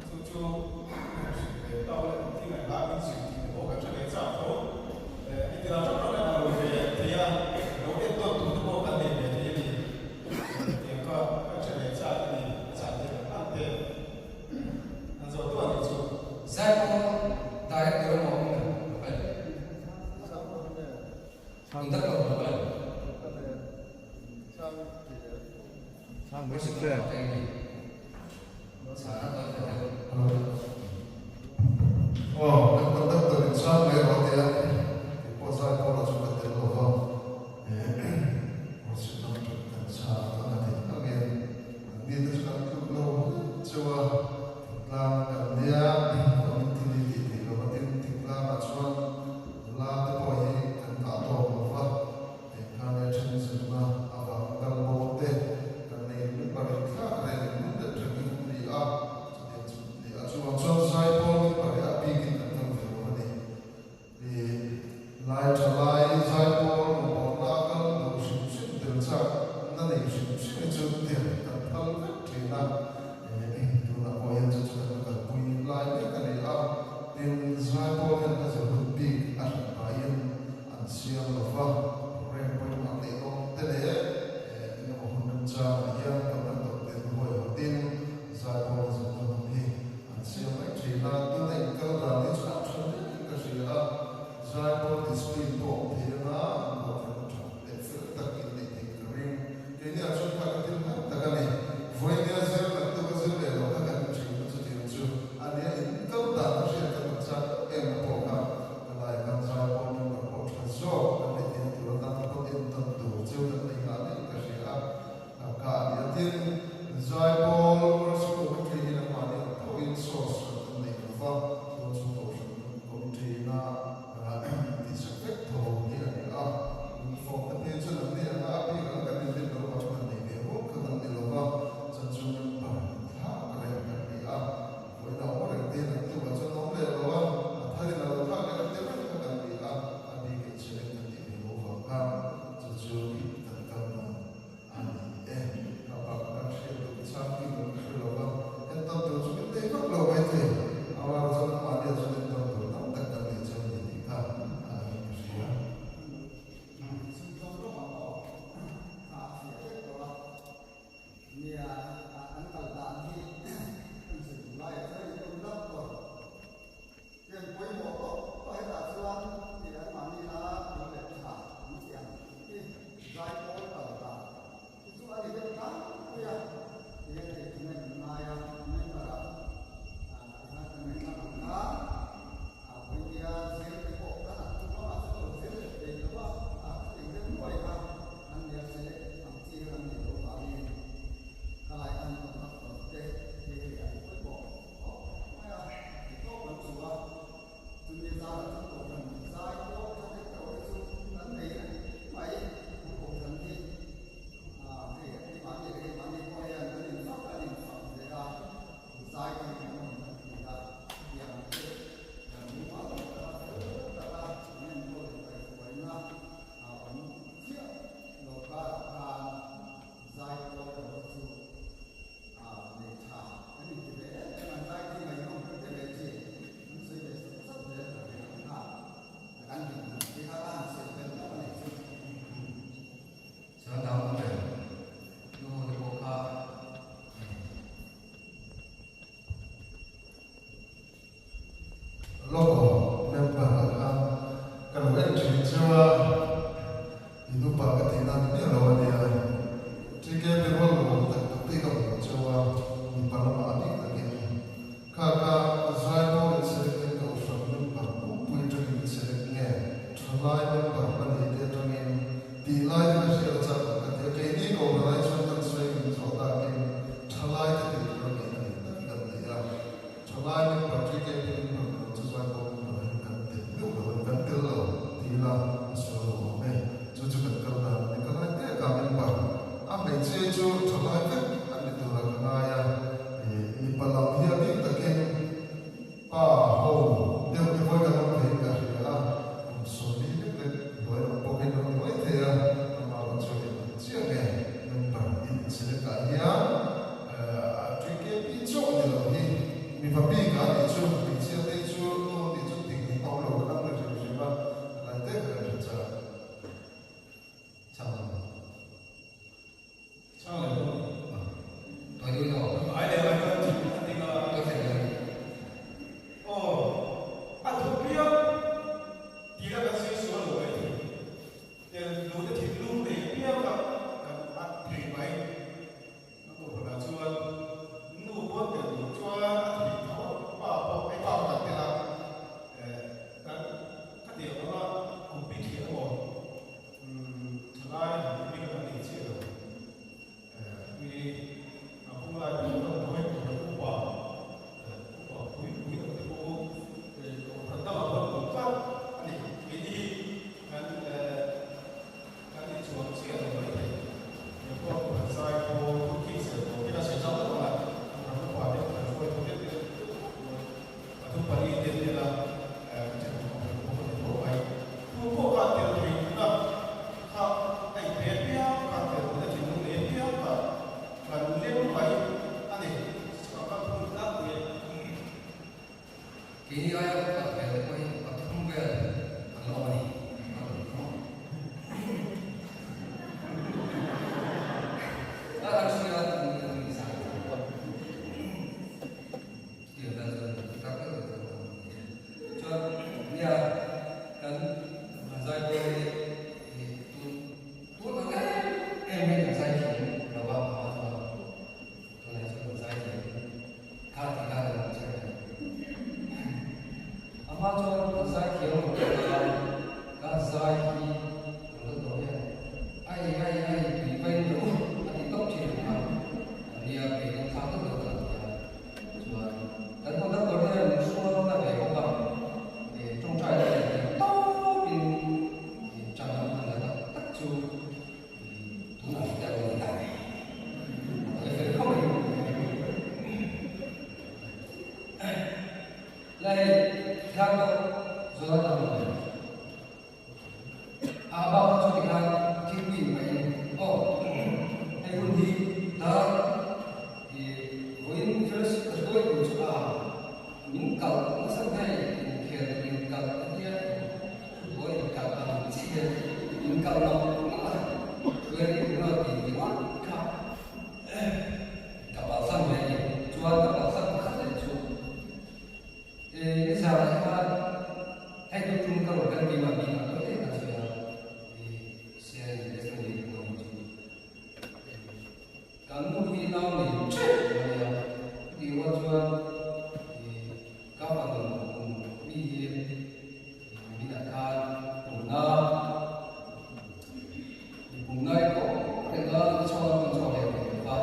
Chu chu kan hrilh ve tau leh kan thil ngaihla min zir tih te pawh kan hre ve chak tho. Engtin ah hrang hrang hian a lo ve thei a, lo entawn tur te pawh kan nei ve thei a ni. Hetiang kha kan hre ve chak a ni, a zan thei ang ang te an zawh duah nih chu. Zaipawl Director emaw awm em? Ka le. Conductor awm ka le. Aw, kan conductor in chhang mai rawh tia kei pawh zai pawlah chu ka tel lo va, worship lam tawp kan chhang a kan ti angin an mite chu kan tluk lo cheu a, thingtlang kan nia chuan in thil hi tih theih lo va tin thingtlangah chuan nula te pawh hi kan kah tawk lo va. Engkha leh then zirna avang kal bo te kan nei member in thlak reng in mun deuh thleng hi kan ni a, chutiang chu kan ni a, chuvang chuan zaipawl member hi a bikin kan kal ve lo a ni. I lai tha lai zaipawl rawngbawlna kal duh hrim hrim tel chak na nei hrim hrim hi chu tiang kan phal vek thin a, tunah pawh hian chu chu kan la kalpui lai mek a ni a, tin zaipawl hian a zir hun bik a hran pahin An siam lo va, program pawimawh an neih dawn te leh eng emaw hun remchangah hian kan kan dawt ten huai hawtin zaipawl a zirna hun hi an siam mai thin a, tuna inkal dan hi chu an tha viauin ka hria a, zaipawl discipline pawh awm thei anga an ruahmanna tha leh fel tak in neih theih ka ring. Keini ah chuan kha ka thil hman tak a ni. Vawinia zir nak tuk a zir leh lo kha kan thin a chutiang chu a nia inkal dan ka hriat ka duh chak em em pawh kha. Logo member ah khan ka lo en thin chu a, in upa ka tih nan miah lo a nia. TKP rual lo awm tak tak te hi ka hmu chu a, mipa lamah a bik takin kha kha Zaipawl in select in Kohhran member pumpui atangin in select nge thalai member la nei te atangin tih lai te ka hriat a chak ang ka ti a, keini Kohhran ai chuan kan sawi min zawh takin thalai te tih tur a ngaihna leh tak hi kan nei a. Thalai member TKP member pawh chu Zaipawl member ah hian kan tel meuh lo a ni, kan tel lo ti ila a sual lo awm e. Chu chu kan kal dan a ni. Ka lai tek a member a hmeichhia chu thalai vek an ni tur ah ka ngai a, ih mipa lam hi a bik takin pa ho deuh te pawhin kan awm theiin ka hria a, kum 40 lek lek hnuai lam pawh hian kan awm mai thei a, amah chu eng chiah nge member in select ah hian TKP chauh a ni lo hi, mipa bik a nih chu, hmeichhia te chu nu tih chu tik in awm lo kan la hrim hrim a, a lai te kan hre chak. Chang lo. Chang lo bawk. Tawi deuh lo. Ai leh ai chuan thil a ding a. Tawi fel deuh. Aw, a duh piang tih la kan sawi sual lo mai thei. Tel duhna thinlung nei piang kha kan at thei mai. A kohhranah chuan nu pawn tel duh chuan a theih tho a, pa pawh hei pa kan tel a, kan ka tih ang anga kum bik hi emaw thalai han tih bik a kan nei chiah lo. Mi a bung lai pawh kan buai kohhran upa upa pui pui tak te pawh kohhran dangah pawh an awm tlat a ni. Keini hi kan Kan inchhuak chiah lo mai thei. He pawh kan zai pawl thutthih zel tur hi a sawi zau tak ang a, ram upa te kan hruai thu deuh deuh pathum pali te vel a kan thenawm ang reng bawk a ni tho mai. Thu pawh kha tel thei duhna kha a inpe apiang kha tel duhna thinlung nei apiang kha kan lem mai a ni. Chutah khan phun tlangpui a ni. Keini aia upat hmel te pawhin pathum vel an la awm a ni. A an hria in an ni zan a Tiang dan chuan tak tak tak tak chuan nia kan zai pawl hi tun tun ang em em hian kan zai thiam lo a a chuan Tunah chuan kan zai thiam kha ti kha kan awm chiang a ni. A hma chuan kan zai thiam lo tawh a, ka zai hi kan la tawh hian ai ai ai tui vain lo a ti tawp thin ang kha an nia kei kan thlak deuh deuh kan ti a. Chuan kan conductor hian min hrual na ve bawk a, tawngtai na leh theih tawpin tan an la tak tak chu Tunah hi ka rawn dah a tawi fel khawp mai. La hei thlang pawh zawn a rawn nei. A bak kha chu tikhan thingpui in pahin aw hei hun hi dar i vawiin fellowship ka hruai tur chu a min kalh nasa hei inkhel in kalh a nia. Awi kalh ang chi hian in kalh nawk nawk a, very good tih ringawt kha ka palsan ve a ni. Chuan ka palsan pakhat leh chu nizanah khan hei tu tum ka rawn kal keimah bikah tawh em a sawi a, sian lesson leh ka awm chu kan nu hi nau nei tep a nia, chutih rual chuan ka fanu kum mi hi Minah khan pumna pumna i pawh reng a, ni chhawng an chhuak leh thei lo va,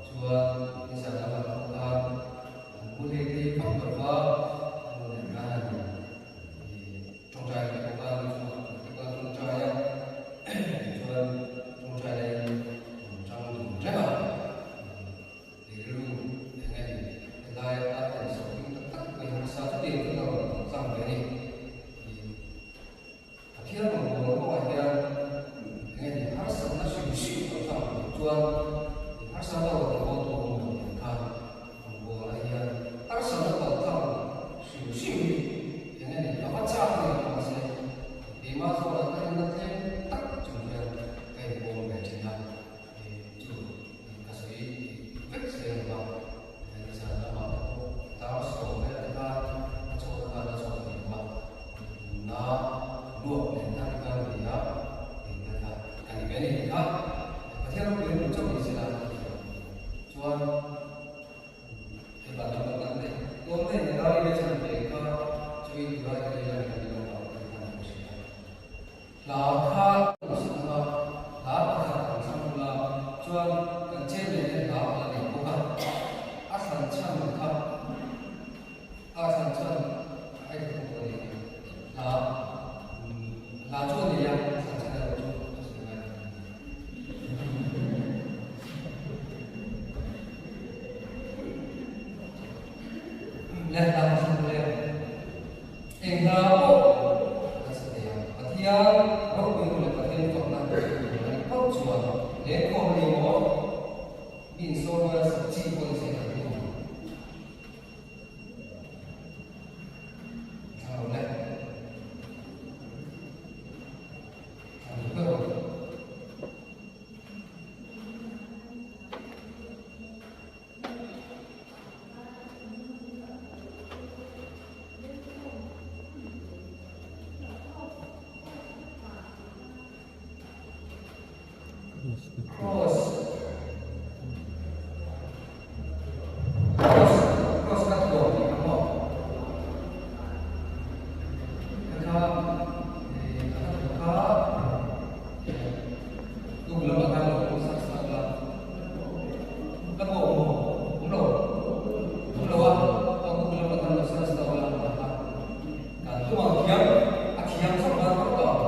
chuan nizan lamah pawh khan an mu hlei thei vak lo va, a nu nen khan an tawngtai leh bawk a, ni chhawng te pawh an tawngtai a, tichuan tawngtai laiin an tang dun reng a. Rilru eng a ni? Helai a insawhhim tak tak mai hmasa. A chhan chuan a ei thawk a ni a, hla hla chu a nei a, a chhan chhan erawh chu a sawi ngai lo a ni. Le hla hmasa le eng hla pawh kan sa thei a, Pathian ropui leh Pathian fakna a nih phawt chuan lengkhawm a ni maw? Mi insawn rual sak chi pawh ni se kan tum ang. Thla lo le. Thla lo ber awm. Cross Cross Cross ka thuam tih kha maw? Kha kha eh a hla thu kha eh Google lamah khan lo search sak la. Ka pawh awm maw? Awm lo. Awm lo a, Google lamah khan lo search sak la a kha. Kan tum ang thiam a thiam zawk nan pawh ka awm.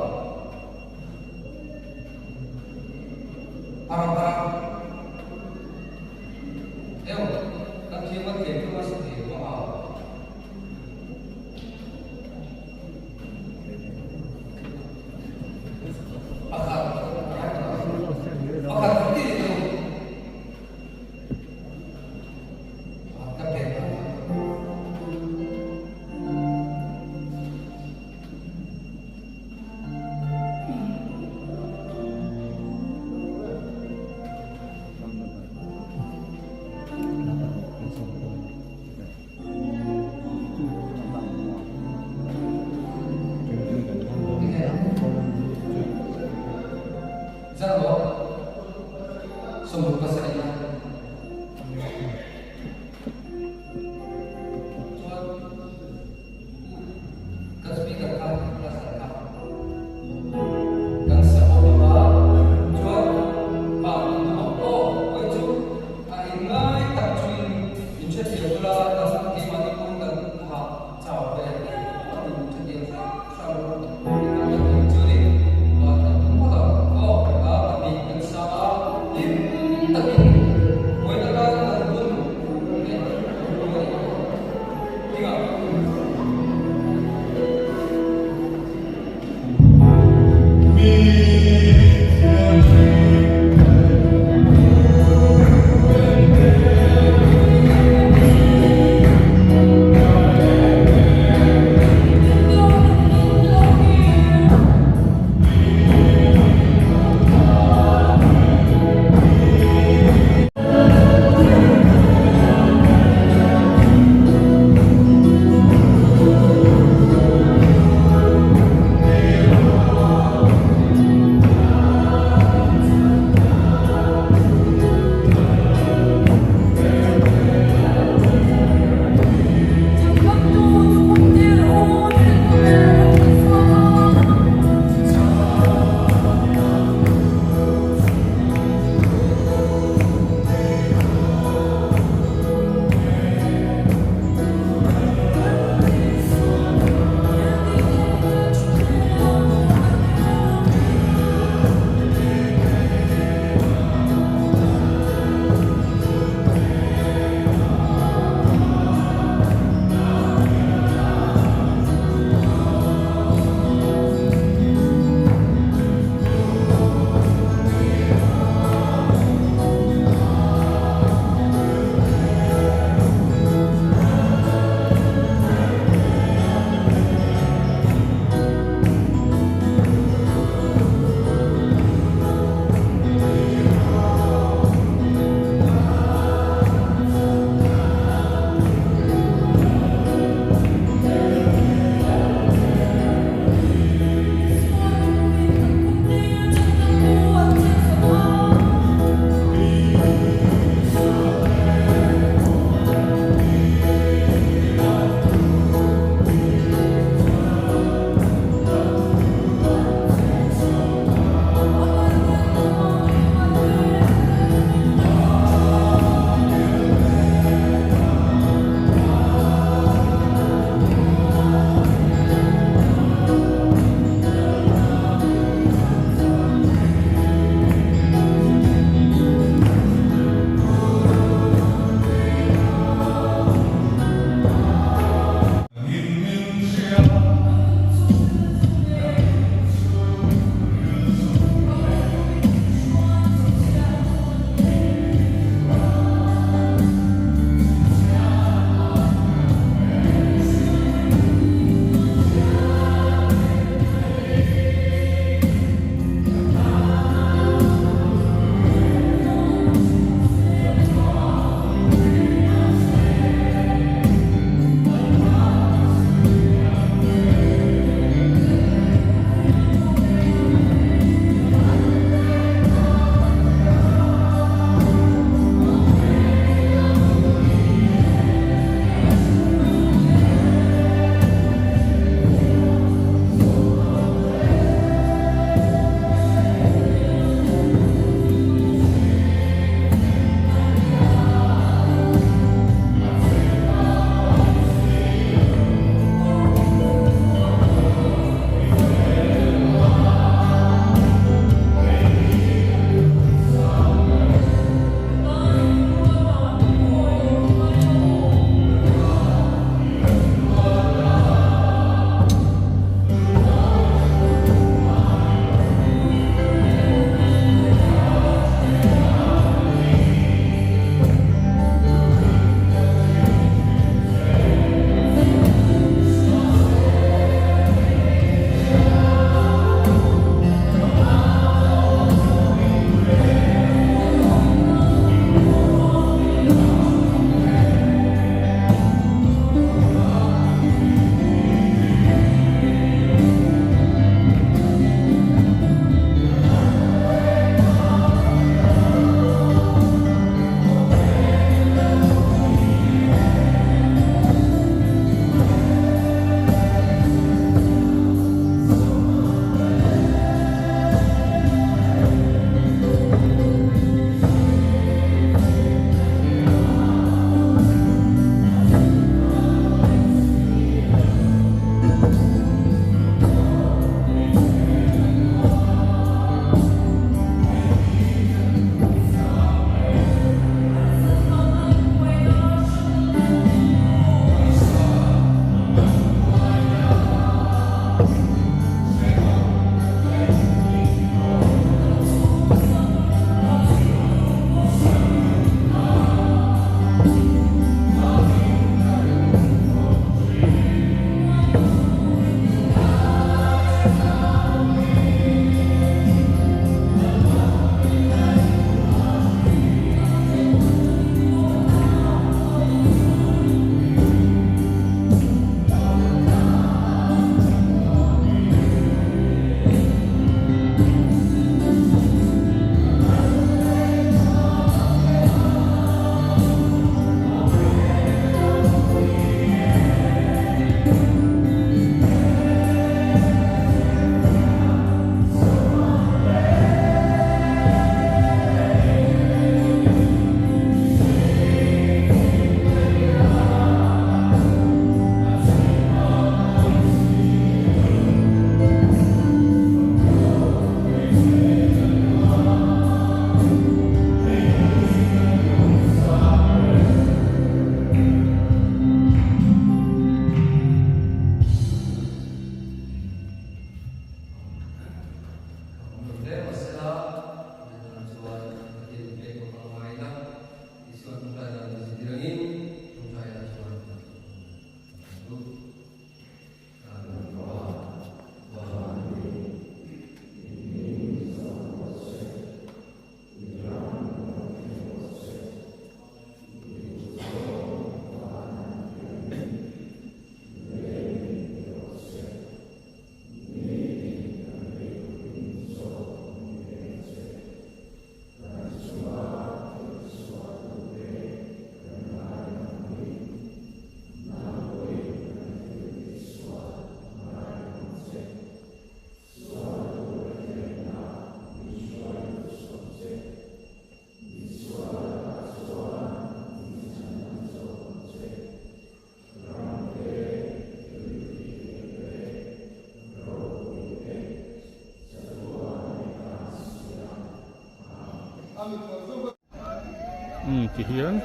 Umm ti hian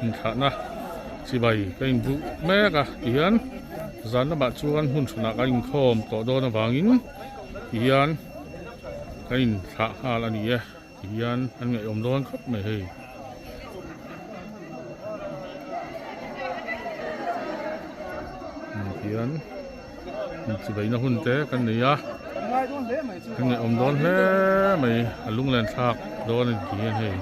inthlahna chibai ka inbuh mek a ti hian zan lamah chuan hmun hranah kan inkhawm tawh dawn avangin ti hian kan inthlah nghal a ni e ti hian an ngaihawm dawn khawp mai hei. Hian chibaina hun te kan nei a kan ngaihawm dawn hle mai a lunglen thlak dawn a ni ti hian hei.